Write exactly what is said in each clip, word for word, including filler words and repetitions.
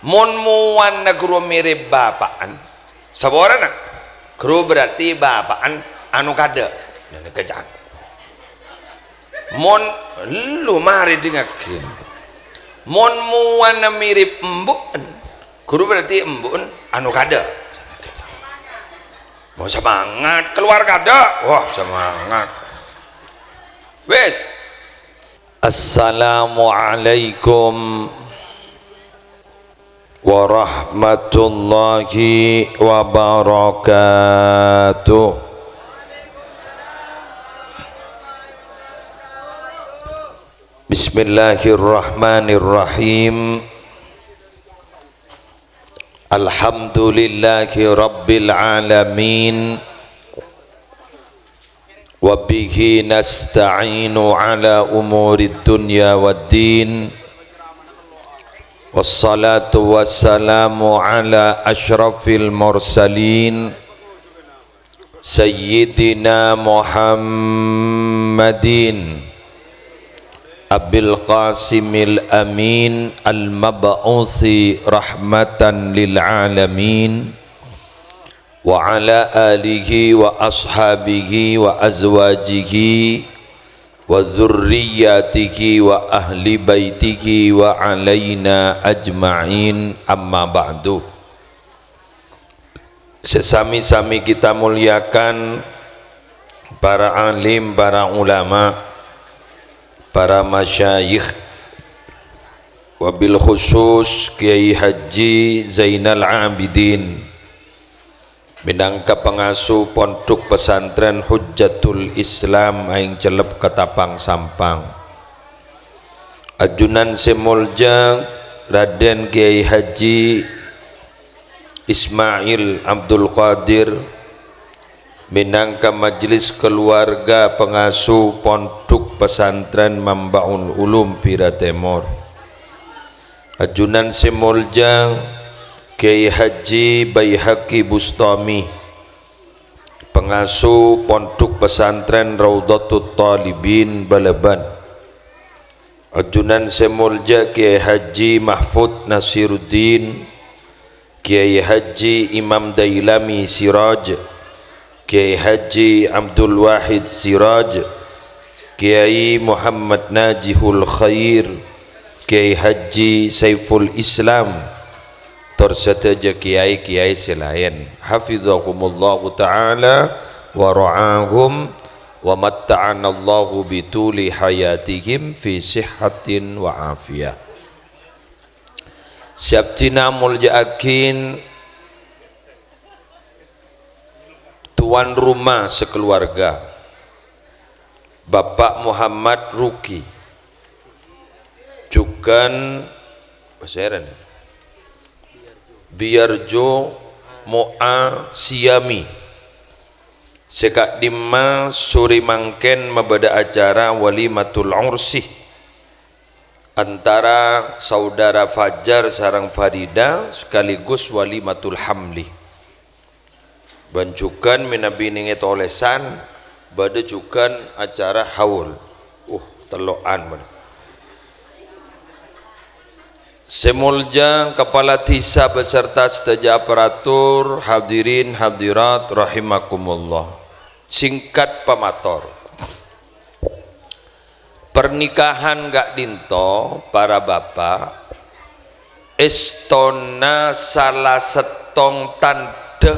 Mon mowana ghuru mirip bapa'an, saporana ghuru berarti bapa'an anu kada. Nah, nèka jhân. Mon lu mari dingaghin. Mon mowana mirip embu'en, ghuru berarti embu'en anu kada. Mau semangat keluar kada. Wah, semangat. Wes. Assalamualaikum warahmatullahi wabarakatuh. Bismillahirrahmanirrahim. Alhamdulillahi rabbil alamin. Wa bihi nasta'inu ala umurid dunya waddin. Wassalatu wassalamu ala asyrafil mursalin, Sayyidina Muhammadin, Abil Qasimil Amin, al-mab'usi rahmatan lil alamin, wa ala alihi wa ashabihi wa azwajihi wa dzurriyyatihi wa ahli baitihi wa alaina ajma'in, amma ba'du. Sè sami-sami kita muliakan, para alim, para ulama, para masyayikh, wabil khusus Kiai Haji Zainal Abidin, minangka pangasuh Pondhuk Pesantren Hujjatul Islam Aèng Cellep Ketapang Sampang. Ajunan sè molja Raden Kiai Haji Ismail Abdul Qadir, minangka majelis keluarga pangasuh Pondhuk Pesantren Mambaul Ulum Bira Tèmor. Ajunan sè molja Kiai Haji Baihaqi Bustami, pangasuh Pondhuk Pesantren Raudhatut Thalibin Balaban. Ajunan sè molja Kiai Haji Mahfud Nasiruddin, Kiai Haji Imam Dailami Siraj, Kiai Haji Abdul Wahid Siraj, Kiai Muhammad Najihul Khair, Kiai Haji Saiful Islam, tor sadhâjâ kiai-kiai sè laèn. Hafizahumullahu ta'ala wa ra'ahum wa matta'anallahu bituli hayatihim fi sihhatin wa afiyah. Sè abdhina molja'aghi tuan rumah sakeluarga, Bapak Muhammad Ruki, jhughân, pasèra nè? Biarjo Moa Siami. Sè ka'dimma sorè mangkèn mabâdâ acara walimatul ursi antara saudara Fajar sareng Farida sekaligus walimatul hamli. Bân jhughân mènabi nèngè tolèsan, bâdâ jhughân acara haul. Uh, tello'an bân. Sè molja Kepala Dhisa beserta sadhâjâ aparatur, hadirin hadirat rahimakumullah. Singkat pamator. Pernikahan ka'dinto, para bapa', èstona sala sèttong tandhâ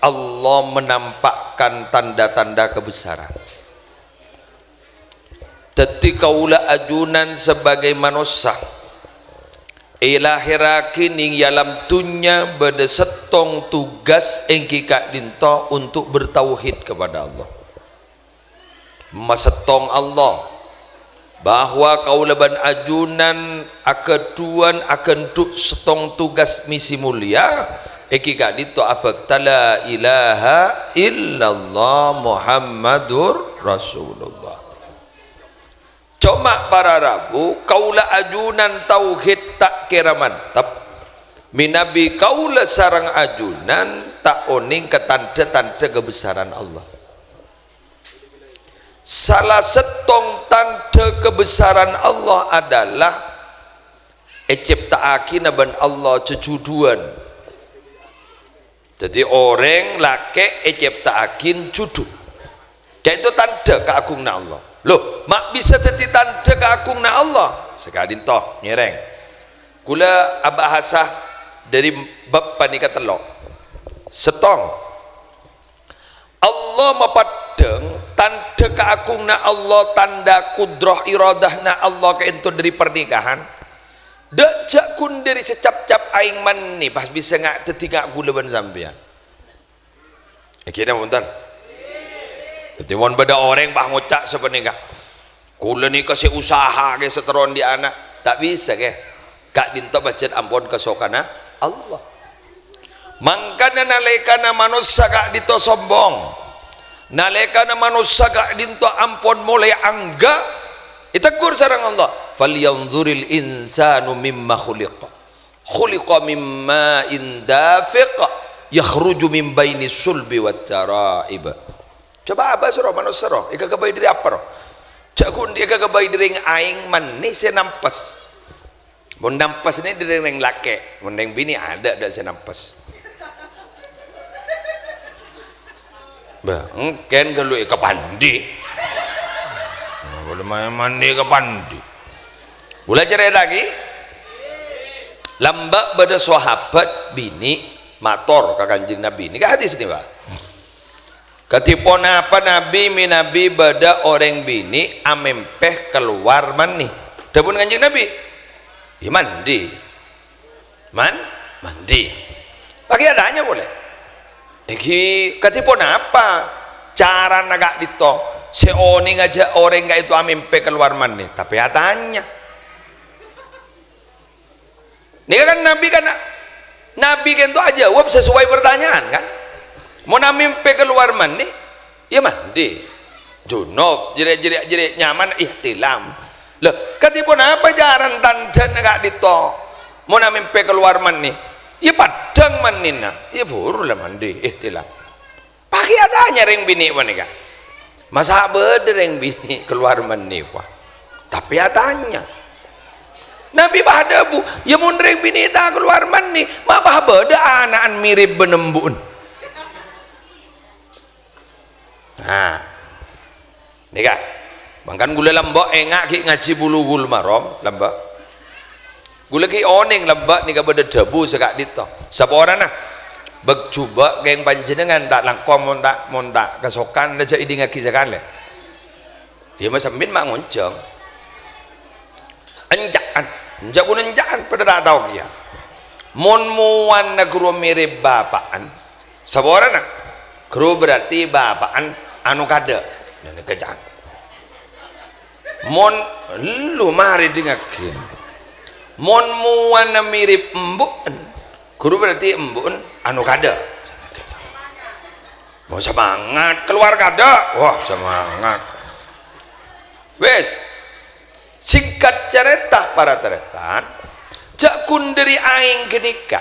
Allah menampakkan tanda-tanda kebesaran. Dhâddhi kaulâ ajunan sabâgâi manossa èlahèrraghi nèng è alam dhunnya bâdâ sèttong tugas èngghi ka'dinto untuk bertauhid kepada Allah. Masèttong Allah, bahwa kaulâ bân ajunan aghâdhuwân aghândhu' sèttong tugas misi molja, èngghi ka'dinto abhâkta la ilaha illallah Muhammadur Rasulullah. Coma para rabu, kaulâ ajunan tauhid ta' kèra mantep, mènabi kaulâ sareng ajunan ta' onèng ka tandhâ-tandhâ kabesaran Allah. Sala sèttong tandhâ kabesaran Allah adalah ècèpta'aghina bân Allah jhâjhudhuwân. Dhâddhi, orèng lakè' ècèpta'aghin jhudhu. Ka'dinto tandhâ kaagunganna Allah. Lho, ma' bisa dhâddhi tandhâ kaagunganna Allah? Saka'dinto, ngèrèng. Kaulâ abahasa dhâri bab panèka tello'. Sèttong, Allah mapaddhâng tandhâ kaagunganna Allah, tandhâ kudroh iradahna Allah ka'dinto dhâri parnikahan. Dâ' jhâ' ghun dhâri sè cap-cap aèng mani pas bisa nga-, dhâddhi nga' kaulâ bân sampèyan. Èngghi napa bhunten? Dhâddhi, mon bâdâ orèng pas ngoca' sapanèka, "Kaulâ nèka sè usaha, Kè, sè terro andi' ana'." Ta' bisa, Kè. Ka'dinto pajhât ampon kasokanna Allah. Mangkana nalèkana manossa ka'dinto sombong, nalèkana manossa ka'dinto ampon molaè angghâ, ètegghur sareng Allah, "Falyanzuril insanu mimma khuliq." "Khuliqa mim ma'in dafiq, yakhruju min bainis sulbi wat tara'ib." Coba abâs, ro, manossa, ro, èkaghâbây dhâri apa, ro? Jhâ' ghun èkaghâbây dhâri aèng mani sè nampes. Mon nampes nè dhâri rèng lakè', mon rèng binè' adâ', adâ' sè nampes. Bâh, èngkèn ghâllu èkapandi. Nah, bâlâ mani èkapandi. Kaulâ carèta'aghi, lambâ' bâdâ sahabat binè' mator ka Kanjeng Nabi. Nèka hadis nèka, Pak. Kadhi ponapa Nabi, mènabi bâdâ orèng binè' amèmpè kalowar mani? Dhâbuna Kanjeng Nabi, "Iyâ, mandi." Man-, mandi. Laghi' atanya polè. Èngghi kadhi ponapa carana ka'dinto sè onènga jhâ' orèng ka'dinto amèmpè kalowar mani? Tapè atanya. Nèka kan Nabi kan, Nabi ka'dinto ajâwâb sesuai pertanyaan kan. Mon amèmpè kalowar mani, iyâ mandi. Junub, jârèya, jârèya, jârèya nyaman ihtilam. Lah, kadhi ponapa carana tandhâna ka'dinto? Mon amèmpè kalowar mani, iyâ paddhâng manina, iyâ buru la mandi, ihtilam. Paghi' atanya rèng binè' panèka. Masa' bâdâ rèng binè' kalowar mani, wah. Tapè atanya. Nabi pas adhâbu, "Iyâ, mon rèng binè' ta' kalowar mani, ma' pas bâdâ ana'na mirip bân embu'na?" Nah, nèka. Mangkana kaulâ lambâ' enga' ghi' ngajhi Bulughul Maram, lambâ'. Kaulâ ghi' onèng lambâ' nèka bâdâ dhâbu sè ka'dinto. Saporana, bâk-, jhubâ' kèng panjhennengngan ta' langkong mon ta', mon ta' kasokan la jhâ' èdingngaghi sakalè. Iyâ, ma' sampèyan ma' ngonjhâng. Enja'an, enja' ghun enja'an, padâ ta' tao kèya. Mon mowana ghuru mirip bapa'an, saporana, ghuru berarti bapa'an anu kadâ'. Nah, nèka enja'an. Mon, lu marè dingngaghi. Mon mowana mirip embu'en, ghuru berarti embu'en anu kadâ'. Wah, semangat, kalowar kadâ'. Wah, semangat. Wes, singkat carèta, para tarètan, jhâ' ghun dhâri aèng ghânèka.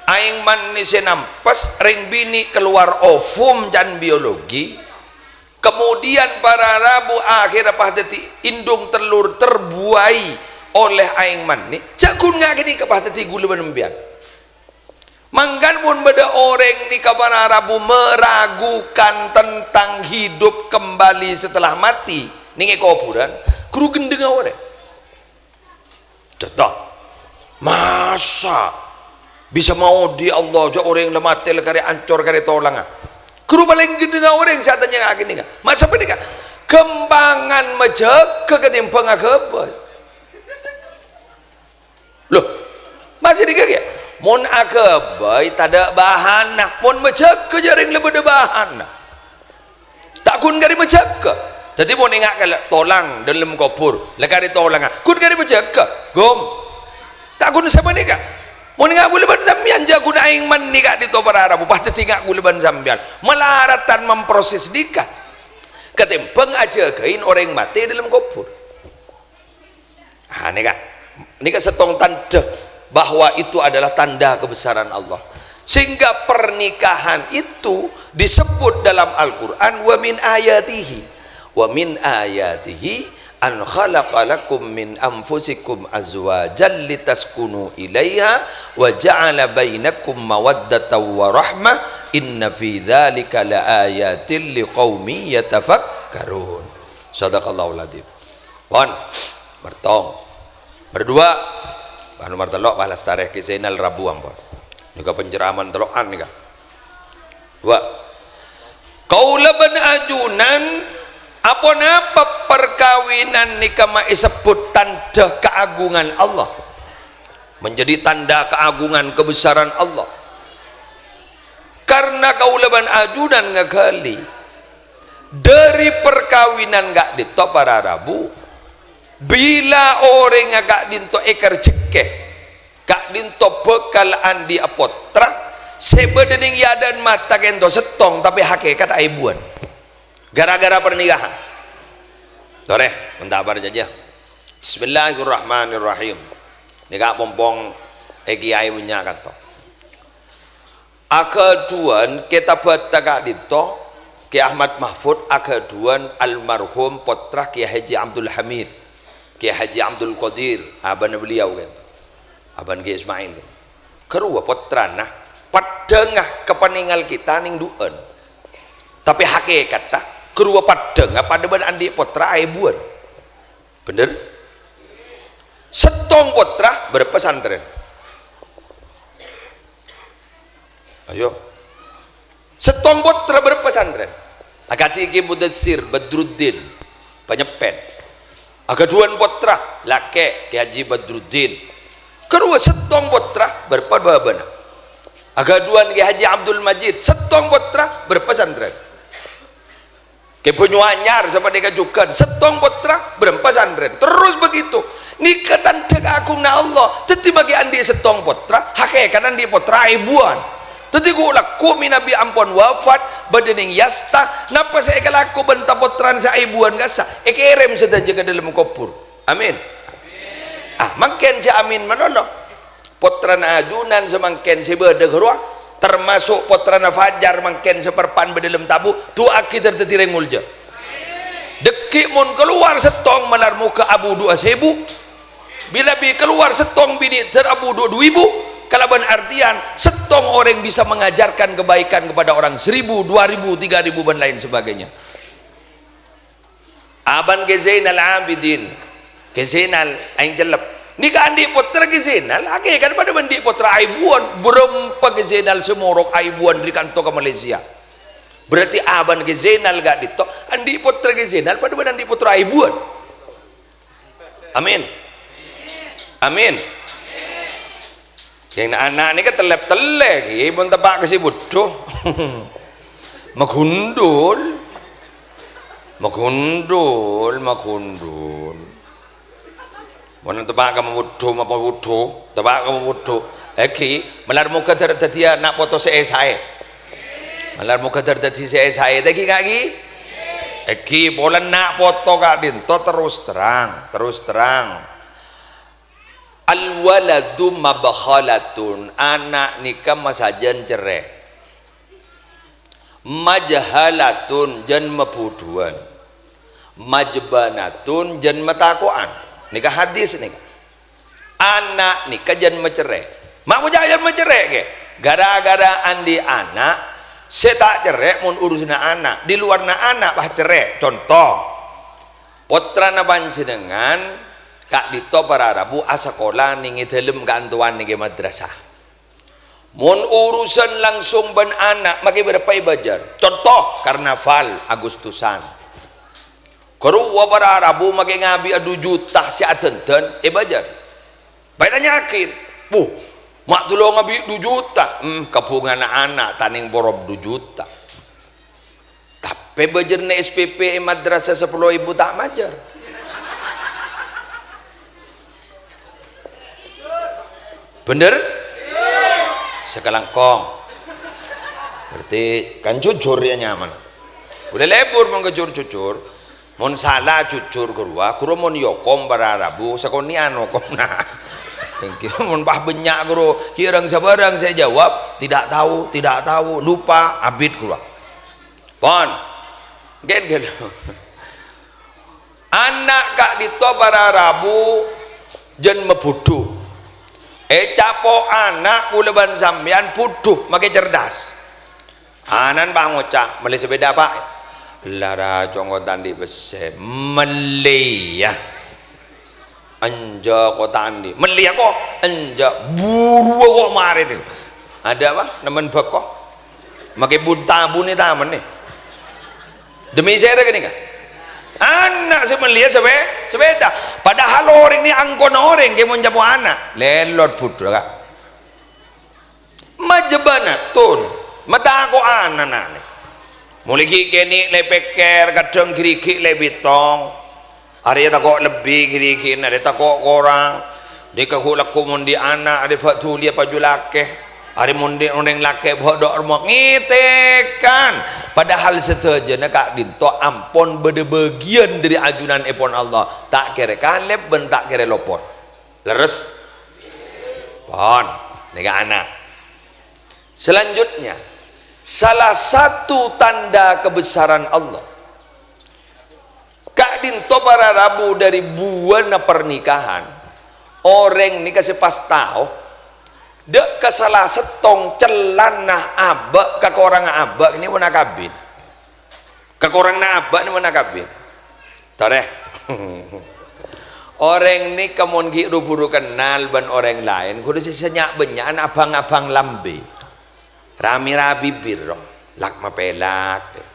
Aèng mani sè nampes, rèng binè' kalowar ovum can biologi. Kemudian para rabu akhèrra pas dhâddhi indung tellur terbuai oleh aèng mani. Jhâ' ghun nga' ghânèka pas dhâddhi kaulâ bân sampèyan. Mangkana mon bâdâ orèng nèka para rabu meragukan tentang hidup kembali setelah mati, nèng è kobhurân, ghuru ghendhengnga orèng. Conto, masa' bisa maodi Allah, jhâ' orèng la matè la karè ancor karè tolangnga? Ghuru palèng ghendhengnga orèng sè atanya ka'dinto. Masa' panèka? Ghâmpangan majâgâ katèmbhâng aghâbây. Loh, masih dikagiyâ? Mon aghâbây tadâ' bahanna, mon majâgâ jhâ' rèng la bâdâ bahanna. Ta' ghun karè majâgâ. Dhâddhi mon enga' ka la-, tolang dâlem kobhur, la karè tolangnga, ghun karè majâgâ, ghum. Ta' ghun sapanèka. Mon enga' kaulâ bân sampèyan jhâ' ghun aèng mani ka'dinto para rabu, pas dhâddhi enga' kaulâ bân sampèyan malaradhân memproses nèka. Katèmbhâng ajâgâin orèng matè dâlem kobhur. Ah, nèka. Nèka sèttong tandhâ bahwa itu adalah tanda kebesaran Allah. Sehingga pernikahan itu disebut dalam Al-Quran, "Wa min ayatihi." "Wa min ayatihi An khalaqa lakum min anfusikum azwajan litaskunu ilaiha wa ja'ala bainakum mawaddatan wa rahmah, inna fi dzalika laayatil liqaumin yatafakkarun. Sadaqallahul adzim. Pon, mertong. Merdua. Anu mertello' palastarè Ki Zainal Rabu ampon. Nèka penceraman tello'an nèka. Dua. Kaulâ bân ajunan, aponapa parkawinan nèka ma' èsebbhut tandhâ kaagungan Allah? Menjadi tanda keagungan kebesaran Allah. Karna kaulâ bân ajunan ngaghâli, dhâri parkawinan ka'dinto para rabu, bilâ orèngnga ka'dinto èkarjhekkè, ka'dinto bhâkal andi'â pottra sè bâdâ nèng è adâ'na mata kènto sèttong, tapè hakèkatta èbuwân. Gara-gara pernikahan. Torè, mènta parcajâ. Bismillahirrahmanirrahim. Nèka pompong è kiyaè bânnya' kanto. Aghâdhuwân kètabbhâtta ka'dinto, Kè Ahmad Mahfud aghâdhuwân almarhum pottra Kè Haji Abdul Hamid, Kè Haji Abdul Qadir, abâna beliau kan. Abâna Kè Ismail kan. Ghâruwa pottrana, paddhângnga kapanèngal kita nèng du'ân. Tapè hakèkatta, ghâruwa paddhângnga padâ bân andi' pottra aèbuwân. Bhender? Sèttong pottra, bârâmpa santrèn? Ayo. Sèttong pottra, bârâmpa santrèn? Akadhi Kè Mudassir Badruddin, Panyeppèn. Aghâdhuwân pottra, lakè', Kè Haji Badruddin. Ghâruwa sèttong pottra, bârâmpa bâbâna? Aghâdhuwân Kè Haji Abdul Majid, sèttong pottra, bârâmpa santrèn? Kè Banyuanyar sapanèka jhughân, sèttong pottra, bârâmpa santrèn. Terus begitu. Nèka tandhâ kaagunganna Allah. Dhâddhi makè andi' sèttong pottra, hakèkatta andi' pottra èbuwân. Dhâddhi ghu'-lagghu' mènabi ampon wafat, bâdâ nèng yasta, napa sè èkalako bân ta-, pottrana sè aèbuwân ka'issa'? Èkèrèm sadhâjâ ka dâlem kobhur. Amin. Ah, mangkèn jhâ' amin malolo. Pottrana ajunan samangkèn sè bâdâ ghâruwa, termasuk pottrana Fajar mangkèn sè parpan bâdâ dâlem tabu', du'aaghi dhâr dhâddhi rèng molja. Dhâggi' mon kalowar sèttong malar mogâ abu du'a sèbu, bilâ bi' kalowar sèttong binè' dhâr abu du'a du èbu, kalabân artèyan sèttong orèng bisa mengajarkan kebaikan kepada orang seribu, dua ribu, tiga ribu, bân lain sebagainya. Abâna Kè Zainal Abidin, Kè Zainal aèng cellep. Nèka andi' pottra Kè Zainal, hakèkatta padâ bân andi' pottra aèbuwân, bârâmpa Kè Zainal sè morok aèbuwân dhâri kanto ka Malaysia. Berarti abâna Kè Zainal ka'dinto, andi' pottra Kè Zainal padâ bân andi' pottra aèbuwân. Amin. Amin. Kèng na'-ana' nèka tellep-tellè, ghi, mon teppa' ka sè bhuddhu. Magundul. Magundul, magundul. Mon teppa' ka mabhuddhu, mapabhuddhu, teppa' ka mabhuddhu. Èngghi, malar mogâ dhâr dhâddhiyâ na' poto sè èsaè. Malar mogâ dhâr dhâddhi sè èsaè, ta' èngghi, Ka', ghi? Èngghi, polana na' poto ka'dinto terus terang, terus terang. Al-waladu mabkhalatun, ana' nèka masajân cerrè. Majhalatun, jân mabhudhuwân. Majbanatun, jân matako'an. Nèka hadis nèka. Ana' nèka jân macerrè. Ma' ngoca' jân macerrè, kè? Gara-gara andi' ana' sè ta' cerrè mon urusanna ana', di luarna ana' pas cerrè. Conto, pottrana panjhennengngan ka'dinto para rabu asakola nèng è dâlem ka'antowan nèng è madrasah. Mon urusan langsung bân ana', makè bârâmpa èbâjâr? Conto, karnaval Agustusan. Ghâruwa para rabu makè ngabi'â du juta sè adhândhân, èbâjâr. Bâ' ètanya'aghi, "Buh, ma' dulo ngabi' du juta?" "Hmm, kabhungana ana' ta' nèng porop du juta." Tapè bâjârna S P P è madrasah sapolo èbu ta' majâr. Bhender? Sakalangkong. Berarti kan jujur ya nyaman. Boleh lebur mon kejur-jujur. Mon sala jujur ghâruwa, ghuru mon èokom para rabu, sakonè'an okomna. Èngghi, mon pas bânnya' ghâruwa, ghi' rang-sabârâng sè jawab, "Tidak tahu, tidak tahu, lupa," abit ghâruwa. Pon. Ngghi, ngghi. Ana' ka'dinto para rabu jân mabudhu. Ècapo' ana' kaulâ bân sampèyan budhu, makè cerdas. Ana'na pangoca', "Mellè sepèda, Pa'?" "Ella ra, Cong, ko' ta' andi' pèssè." "Mellè, yâ." "Enjâ', ko' ta' andi'." "Mellè, yâ, ko'." "Enjâ'." "Buruwâ, ko' marè, nè." Adâ' apa? Nemmen bâko. Makè bun-tabun è taman, nè. Demi sèra ghânèka. Ana' sè mellèya sepè-, sepèda. Padahal orèng nè angkona orèng, kè mon capo' ana'. Lèlot budhu, Ka'. Majâbâna, ton, matako'ana nane. Molaè ghi' kènè' lè pèkkèr, kadhâng ghârighi' lè bhitong. Arèya tako' lebbi ghârighi'na, arèya tako' korang. Nèka ghu' lagghu' mon andi' ana', arèya bâ' dhuliyâ paju lakè. Arèya mon andi' orèng lakè bâ' dâ' remma ngètèkan. Padahal sadhâjâna ka'dinto ampon bâdâ bâgiyân dâri ajunanèpon Allah. Ta' kèra kalèp bân ta' kèra lopot. Lerres? Pon. Nèka ana'. Selanjutnya, salah satu tanda kebesaran Allah. Ka'dinto para rabu dâri buwâna pernikahan, orèng nèka sè pas tao, dâ' ka sala sèttong cellana abâ', kakorangnga abâ' nè mon akabin. Kakorangnga abâ' nè mon akabin. Torè. Orèng nèka mon ghi' ru-buru kennal bân orèng laèn, kodhu sè sè nya'-bânnya'an abâng-abâng lambè. Ra-mèra bibir, ro. Lak-mapèlak.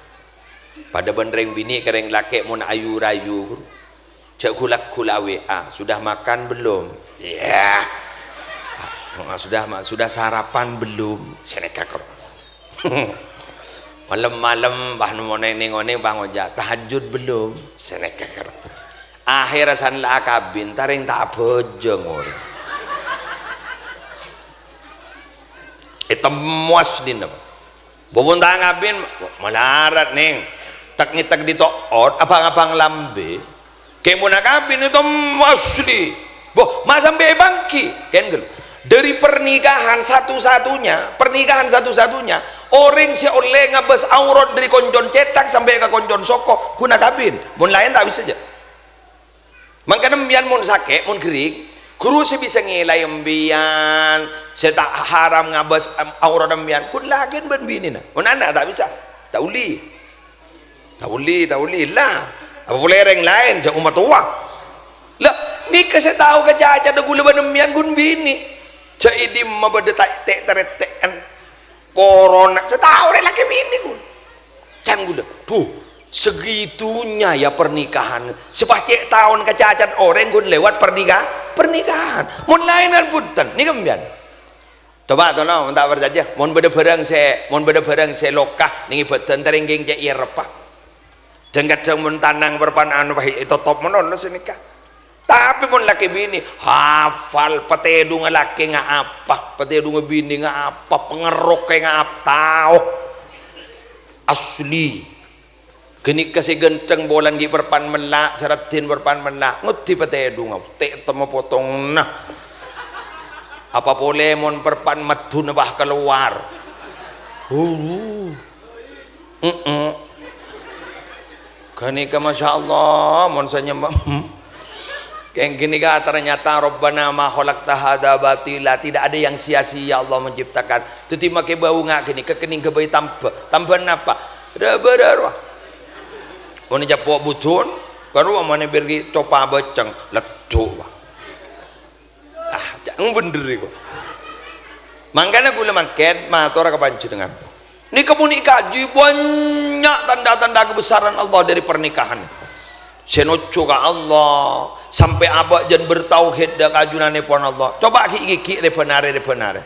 Padâ bân rèng binè' ka rèng lakè' mon ayu-rayu, kodhu. Jhâ' ghu-lagghu la W A, "Sudah makan belum?" "Iya." "Sudah, Ma-, sudah sarapan belum?" Sanèka kèra. Malem-malem, pas nemmonè nèng-onèng, pas ngoca', "Tahajjud belum?" Sanèka kèra. Akhèrra san la akabin, tarèng ta' abhâjâng orèng. Ètemmo aslina. Bobon ta' ngabin, malarat, Neng. Tek-ngetek di to'ot, abang-abang lambe. Kemuna kabin itu asli. Boh, ma' sampe' èbânggi. Kèn ghâllu. Dari pernikahan satu-satunya, pernikahan satu-satunya, orèng sè ollè ngabâs aurat dari koncon cètak sampe' ka koncon soko, ghuna kabin. Mon laèn ta' bisa jâ. Mangkana empèyan mon sakè', mon ghering, ghuru sè bisa ngèlaè empèyan, sè ta' haram ngabâs, em, aurat empèyan, ghun lakèna bân binèna. Mon ana' ta' bisa, ta' ollè. Ta' ollè, ta' ollè, la. Apa polè rèng laèn, jâ' omatowa. La, nèka sè tao ka cacadhâ ghulâ bân empèyan ghun binè. Jâ' è dimma bâdâ ta-, te'-, tarètte'an. Corona, sè tao rè lakè binè, ghun. Can ghulâ, duh, segitunya ya pernikahan. Sè pas cè' taon ka cacat orèng ghun lewat pernika-, pernikahan. Mon laèn kan bhunten, nèka empèyan. Coba tolong, mon ta' parcajâ. Mon bâdâ bhârâng sè, mon bâdâ bhârâng sè loka nèng è bâdân, tarèng kèng cè' èreppa. Dhâng-kadhâng mon tanang parpan anu, wah, ètotop manono sè nèka. Tapè mon lakè binè, hafal, patèdungnga lakè nga' apa, patèdungnga binè nga' apa, pangerrokè nga' apa, tao. Asli. Ghânèka sè ghântheng polana ghi' parpan mella', sè raddhin parpan mella', ngoddhi patèdungnga, te' temmo potongna. Apa polè mon parpan maddhuna pas kalowar. Hu. Heeh. Ghânèka, masya Allah, mon sè nyemma-, kèng ghânèka ternyata Rabbana ma khalaqta hadza batila, tidak ada yang sia-sia Allah menciptakan. Dhâddhi makè bâu nga' ghânèka kènèng ghâbây tambhâ. Tambhâna napa? Ra-bârâ rowa. Mon ècapo' bujun, karo amanè bâri' copa bâceng, leddu', Pak. Ah, ca'na bhender iku. Mangkana ghulâ mangkèn mator ka panjhennengngan. Nèka mon èkajhi bânnya' tanda-tanda kebesaran Allah dâri pernikahan. Sè nojjhu ka Allah, sampè' abâ' jân bertauhid dâ' ka ajunanèpon Allah. Coba ghi'-, ghi'-, ghi' rè-bân arè, rè-bân arè.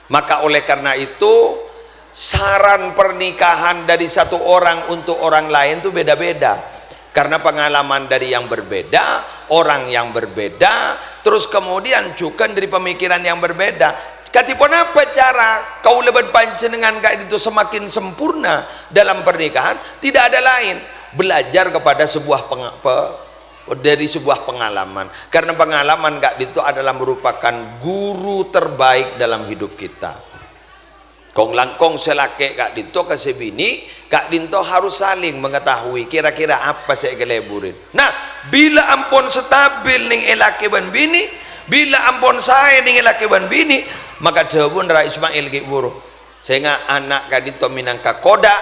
Maka oleh karena itu, saran pernikahan dari satu orang untuk orang lain itu beda-beda. Karena pengalaman dari yang berbeda, orang yang berbeda, terus kemudian juga dari pemikiran yang berbeda. Kadhi ponapa cara kaulâ bân panjhennengngan ka'dinto semakin sempurna dalam pernikahan? Tidak ada lain, belajar kepada sebuah penga-, pe-, dari sebuah pengalaman. Karena pengalaman ka'dinto adalah merupakan guru terbaik dalam hidup kita. Kong-langkong sè lakè' ka'dinto ka sè binè', ka'dinto harus saling mengetahui kira-kira apa sè èkaleburi. Nah, bilâ ampon stabil nèng è lakè bân binè', bilâ ampon saè nèng è lakè bân binè', maka dhâbuna Ra Ismail ghi' buru, sènga' ana' ka'dinto mènangka koda',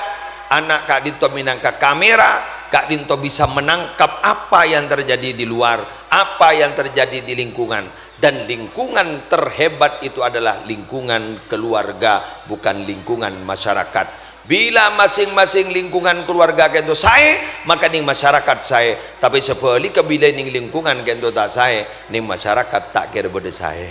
ana' ka'dinto mènangka kamera, ka'dinto bisa menangkap apa yang terjadi di luar, apa yang terjadi di lingkungan. Dan lingkungan terhebat itu adalah lingkungan keluarga, bukan lingkungan masyarakat. Bilâ masing-masing lingkungan keluarga ka'dinto saè, maka nèng masyarakat saè. Tapè sabhâligghâ, bilâ nèng lingkungan ka'dinto ta' saè, nèng masyarakat ta' kèra bâdâ saè.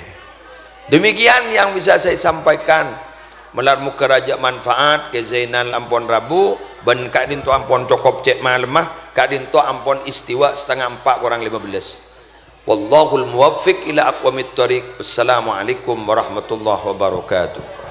Demikian yang bisa saya sampaikan. Malar moghâ rajâ manfaat, Kè Zainal ampon rabu, bân ka'dinto ampon cokop cè' malemma, ka'dinto ampon istiwa setengah empat kurang lima belas. Wallahul muwaffiq ila aqwamit thariq. Wassalamualaikum warahmatullahi wabarakatuh.